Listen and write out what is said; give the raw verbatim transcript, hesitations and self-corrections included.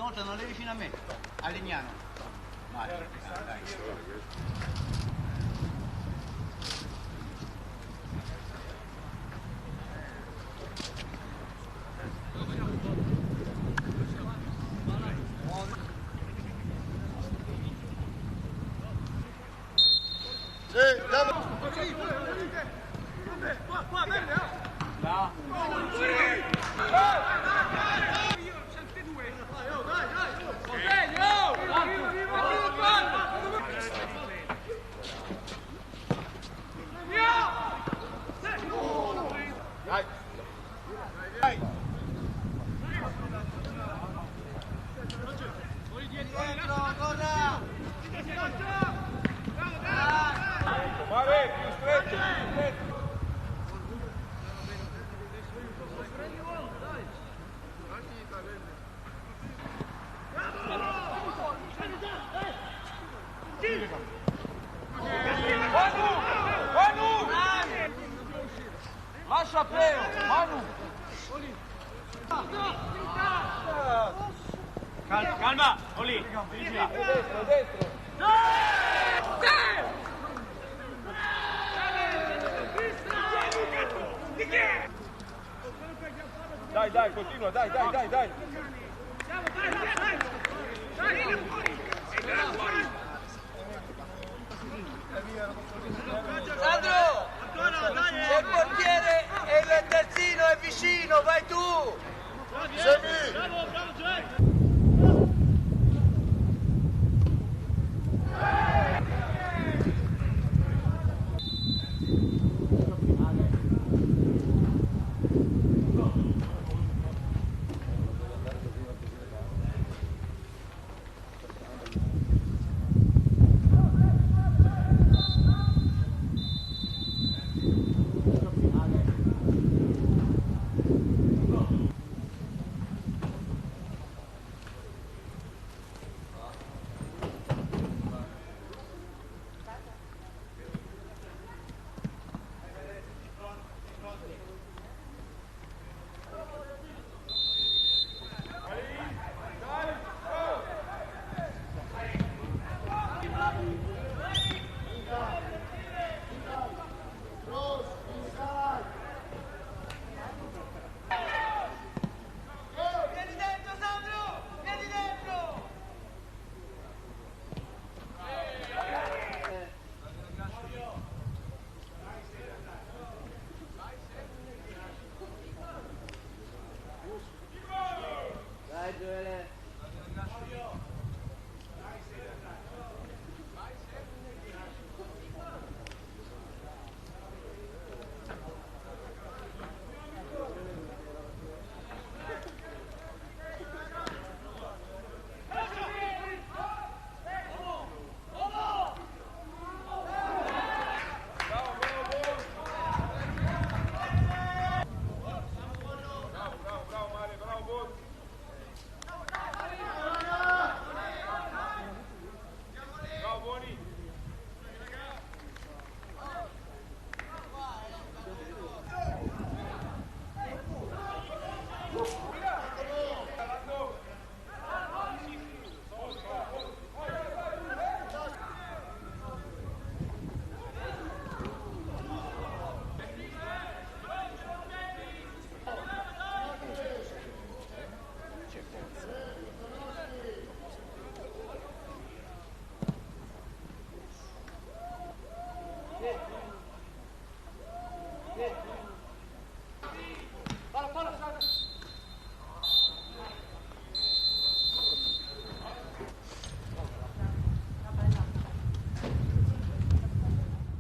Una volta no levi fin a me, a Legnano. Vai, dai. Dai. Vai, più stretto, più stretto. Manu! Manu! Lascia Peo, Manu! Cal-, calma, Oli. Destro, destro. Dai, dai, continua, dai, dai, dai, dai. Sandro! Xe el portiere e el terzino xe vicino, vai tu! Semi! Vieni dentro, Sandro! Vieni dentro! Dai, Gioele.